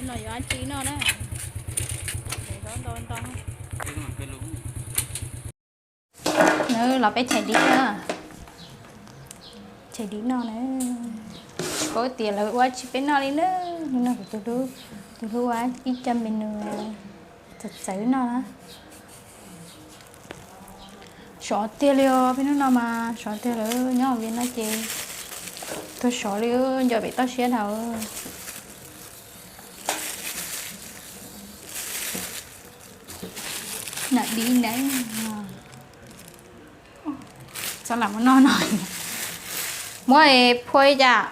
No yuav dab tsi noj na? Nws los peb chais dib na. Chais dib noj na. Koj tias lawv ua tsis peb noj li na. Hnub no kuv tus hlub, tus hlub ua ib co menu txawv txawv noj na. Sov tiag li os, peb hnub no mas sov tiag lawm, nyob Viv no ces tuag sov li, nco pem toj siab dhau. Noj dib na. Txhob lam mus noj no. Muab phua ib cas.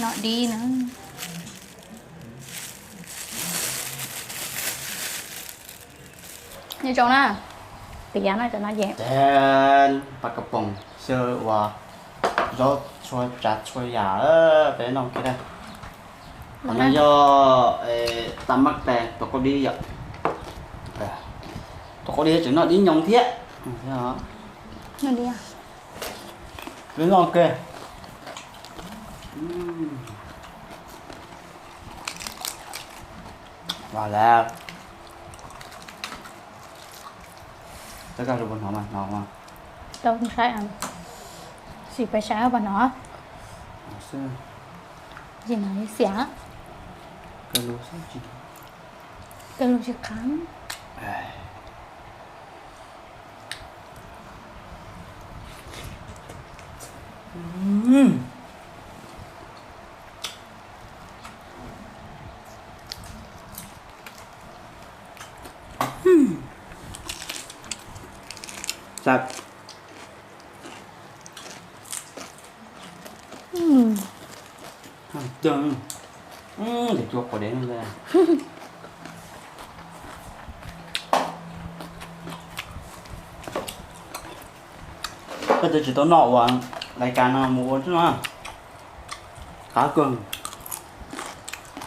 Noj dib na. Nyob zoo na. Tiav no cov no ces pab ka poom xyaw uas zaub txhua tsav txhua yam peb noj kiag na. Qhov no yog tam mab tes tuav qaub dib yom. Tuav qaub dib tseem noj dib nyoos thiab. Peb noj kiag. Vas lawm. Tau hnov mas hnov mas. Tau saib, sim pais saib puas hnov. Tsis hnov xiam. Kawg lus tsis qab. Koj twb tsis tau noj uas lais kas no mus ua tib no. Qab kawg.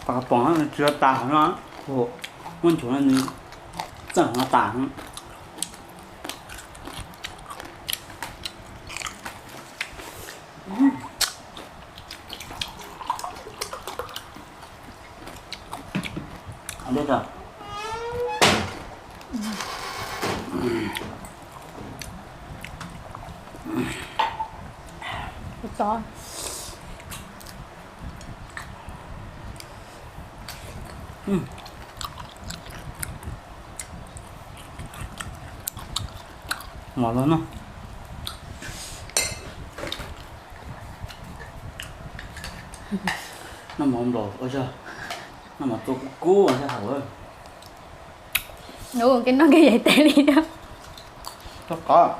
Pab ka poom tsis tas no, muab nchuav no nws txawj no tas. Mov los no. Noj mov nplaum, noj mov tua kub kub sab hauv. Ua kev noj kev yaig tes li. Koj qab.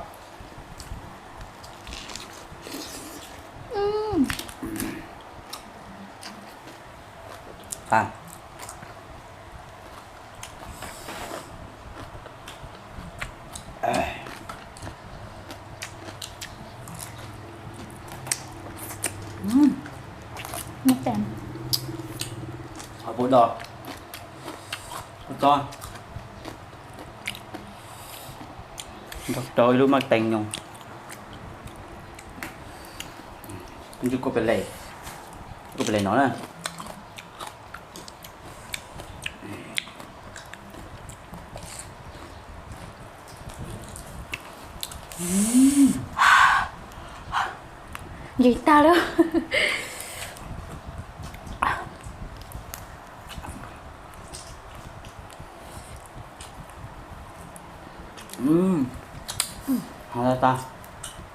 Qhov pub do, txob, nrog rau ib lub maj tees nyoos. Ntsib kua pes les, kua pes les no na. Ntsis tag lawm.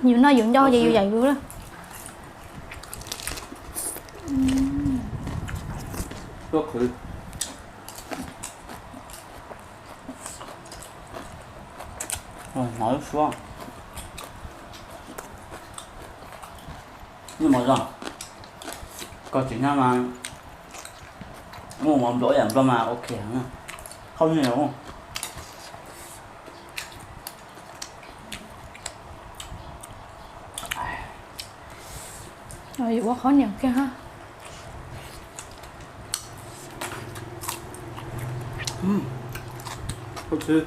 Yus noj yus nco ces yus yaim yus lawm. Hnov lub suab. Noj mov zog, koj tsis nyob mas muaj mov nplua yam nplua mas ok heev, hauj lwm. Ua qhov niam kiag ha. Ub, leej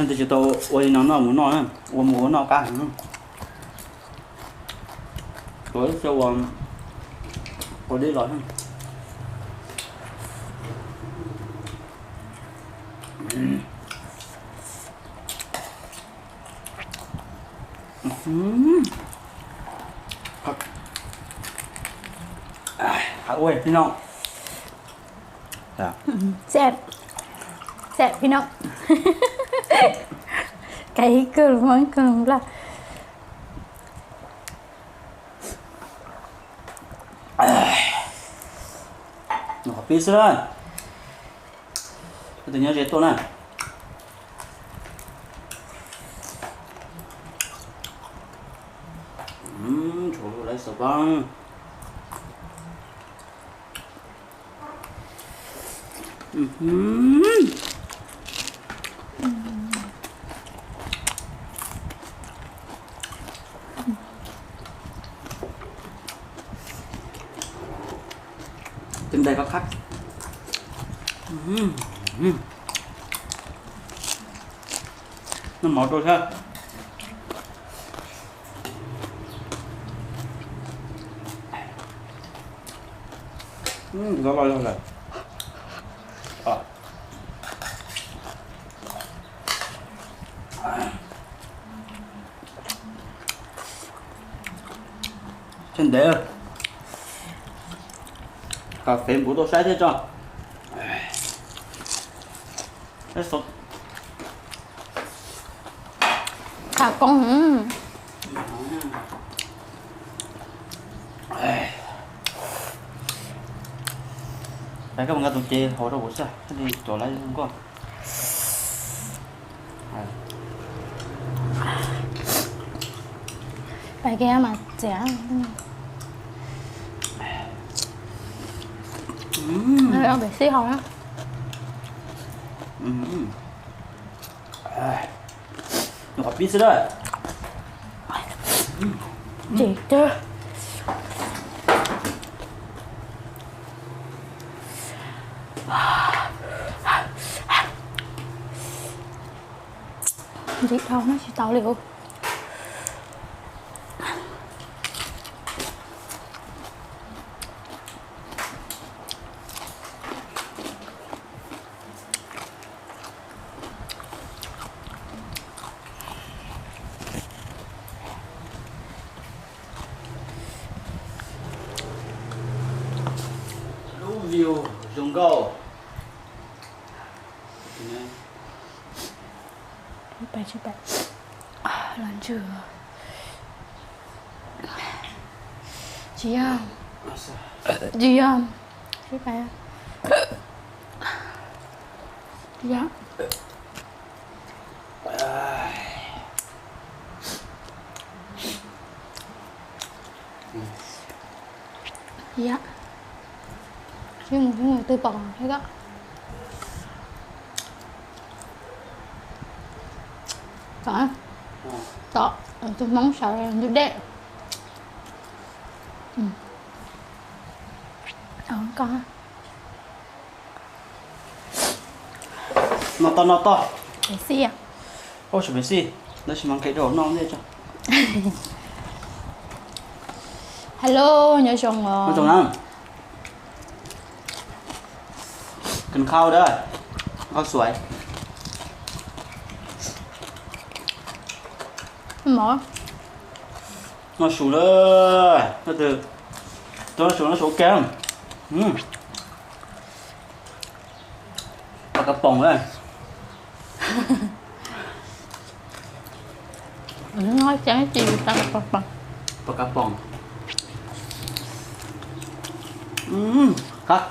twg tsis tau ua li no noj mus noj, ua mus ua noj qab heev. Tuav ib co ua, ua dib los. Qab ua pib no. Xav, xav pib no. Kav ib kawg lus Hmoob ib kawg lus Nplog. Qhov pib xwb na. Tus nyob ze tuaj na. Tshuav lub laiv xav pab. Tej ntais koj khab. Noj mov rau thiab. Los los los lawm. Tej ntais, kas fes npuv tau saib thiab tso. Tham koob. Pais koj mus nqa tus cev hauv rau kuv xwb, thiaj li tuav lawv nkoj. Pais kiag mas txiav. Pem xij hauv na. Qhov pib xwb na. Ntsim twg. Ntsim dhau no tsis tau li os. Lub view zoo nkauj. Los ntsws. Tsis yog. Tsis yog. Tsis yog. Yam, sib mus sib mus twb pom thiab. Tom, tom, tus Hmoob sawv ntug dej. Noj toj noj toj. Peb xij. Ub, tsis peb xij, tab sis mas nqhis rau hauv noj ntej tso. Hello, nyob zoo os. Nyob zoo na. Kis khau da, khau xuaim. Mov. Noj su lawm, noj su, noj su, noj su ua ke. Paj kab poom lawm. Noj ceeb ci tas paj poom. Qab.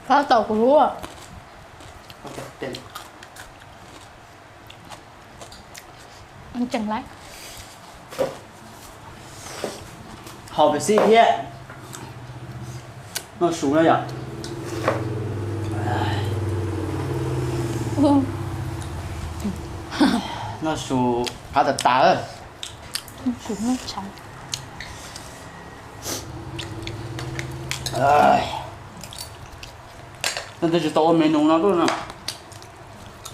Qab tau kuv lub. Tseem lawm. Haus Pepsi thiab. Noj su na yom. Noj su qab tas tas. Leej twg tsis tau ua menu no tuaj no,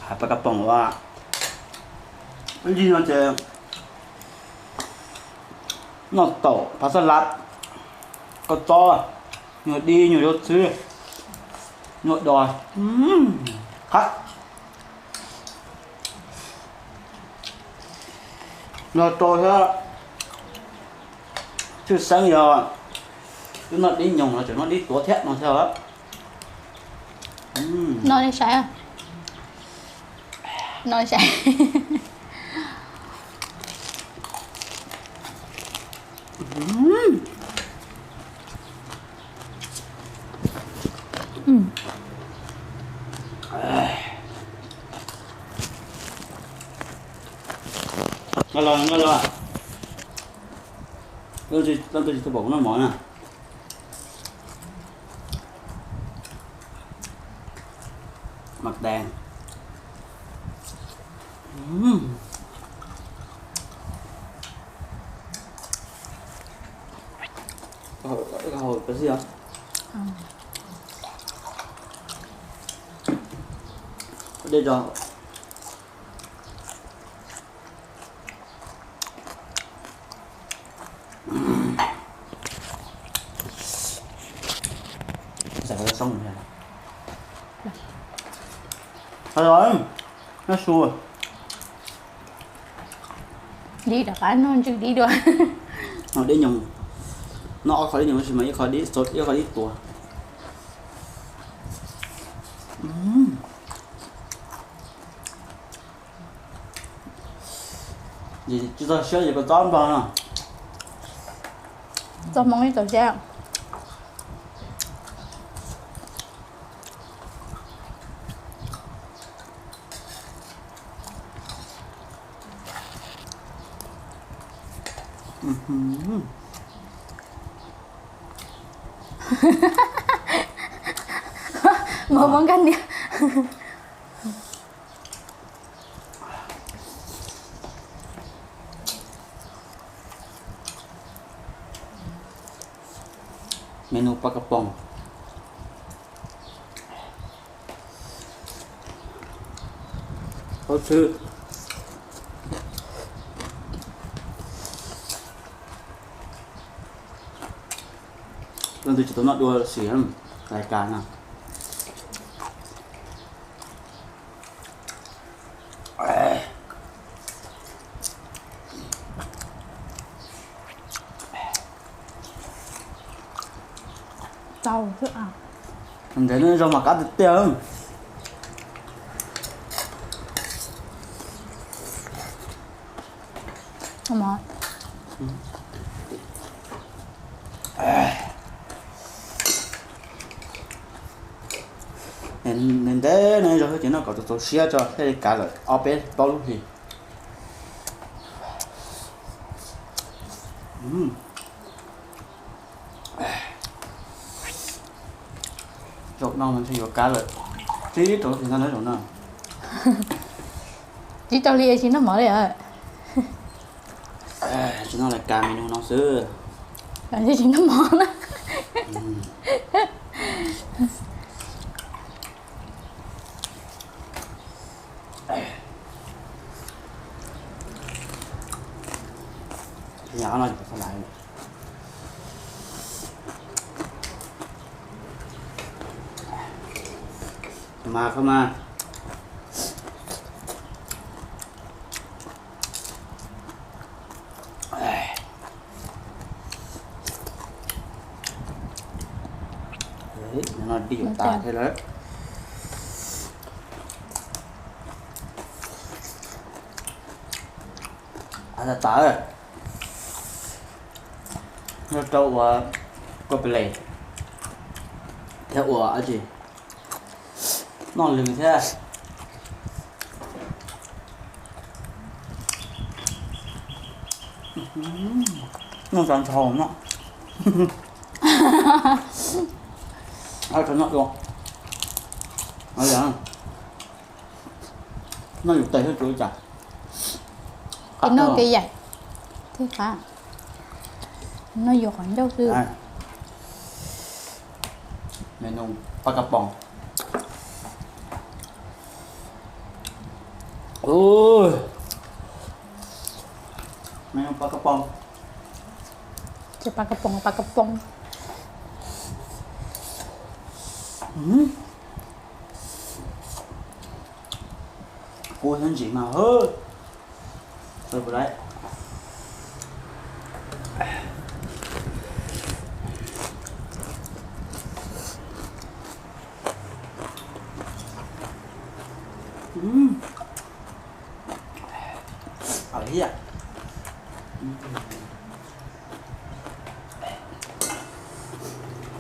hais paj kab poom ua. Ib ntsis no ces noj taum phav xab lav, kua txob, nyuag dib, nyuag zaub txhwb, nyuag dos, qab. Noj rau thiab, tshwj xeeb yog twb noj dib nyoos los tseem noj dib tuav thiab no thiab. No li saib, no li saib. Noj los, noj los. Leej twg tsis tau pom kuv noj mov na. Mas tas. Hau pes xij os. Dej rau. Dib rov qab noj ntswg dib dua. Dib nyoos, noj ob qho dib nyoos tab sis mas ib qho dib, ib qho dib tuav. Tsis txog siab ces kua txob nplog no. Txoj Hmoob ib txoj siab. Mos mos nkag niag. Menu paj kab poom. Ov, tshwj. Leej twg tsis tau noj dua sim lais kas no. Tau thiab. Ntev no zog mas qab tiag tiag. Ntev ntev no zog ces noj kom txaus siab tso thiaj li kav lawm ob peb plaub lub hlis. Zaum no mas ntshe yuav kav lawm. Tib rau tus no na, zaum no. Tsis tau li tsis noj mov li. Tsis noj li kav menu no xwb. Tsis noj mov na. Mas koj mas. No dib yuav tas thiab lawm. Tas tas. Noj rau ua kua ples thiab ua dab tsi, noj lwg thiab. Noj tag nrho no. Noj dua. Noj yus tes xwb tsis ua cas. Ces noj kev yaim thiaj qab. Noj yus qhov ncauj xwb. Menu pab kab poos. Menu pab kab poos. Ces pab kab poos, pab kab poos. Kub thiab ntsim mas.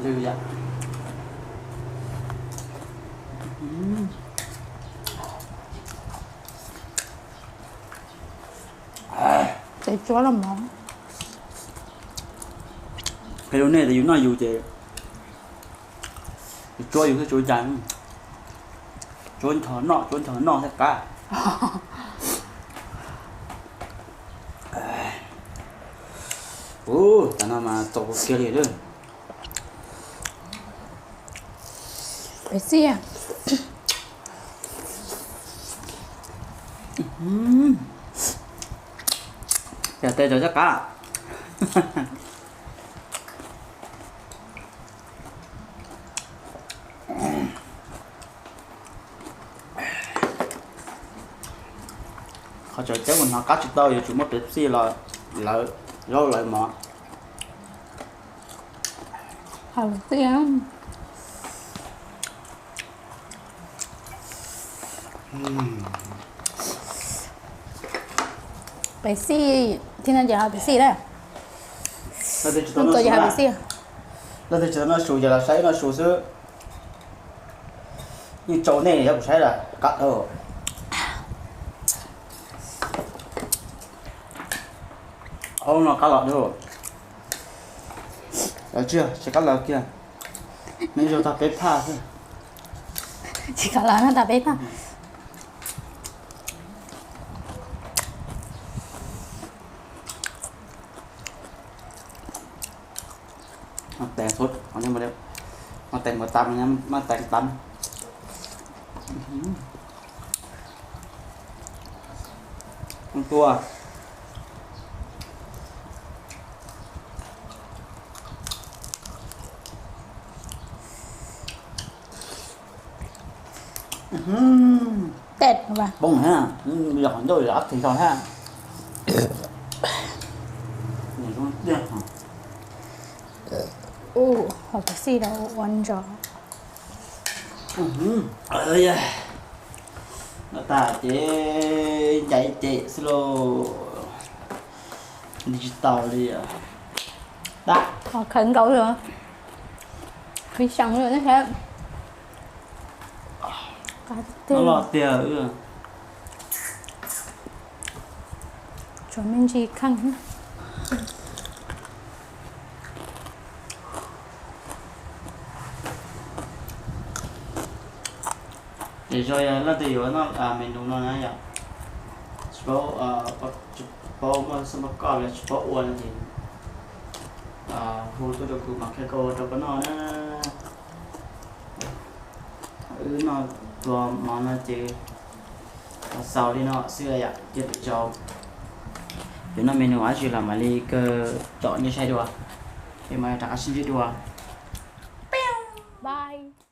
Lwj yam. Tes tsuab los mov. Qhia rau nej tias yus noj yus ces yus tsuab yus thiaj tsis ua cas. Tsuab nchos noj, tsuab nchos noj thiaj qab. Ua cas no mas txaus kiag li lawm. Peb xij. Yog tes txaus thiaj qab. Qhov tseem ceeb uas hnov qab tsis tau yuav tsum muaj Pepsi los lawv zaub lawv mov. Pepsi, thib no ces ho Pepsi na. Leej twg tsis tau noj su ces los saib noj su xwb. Yeej tsau nej yog kuv saib lawm qab dhau. Ob no qab los dhau. Tsis, tsis qab los kiag. Neb zaug tag peb phaj xwb. Tsis qab los no tag peb phaj. Tes, tes mos tas, maj tes tas. Tua. Tes poob thiab, yog qhov ncauj yog ab thij zog thiab. Ua, hauv Pepsi los ua ntsos. Noj tag ces ncaim cem xwb lauj. Digital li. Dab. Khawv nkaus li. Khawv xyoo li ne. Qab tiag. Tsuas me ntsis kheej. Ces yog leej twg yuav noj menu no na yom, tsis paub, tsis paub muaj xab npab koj los tsis paub ua no ces hu tuaj rau kuv mam qhia koj ua rau koj noj na. Wb noj tua mov no ces xaus li no xwb yom, cia peb tso. Yuav noj menu dab tsi los mam li kawg tsom nej saib dua, es mam rov qab sib ntsib dua. Bye.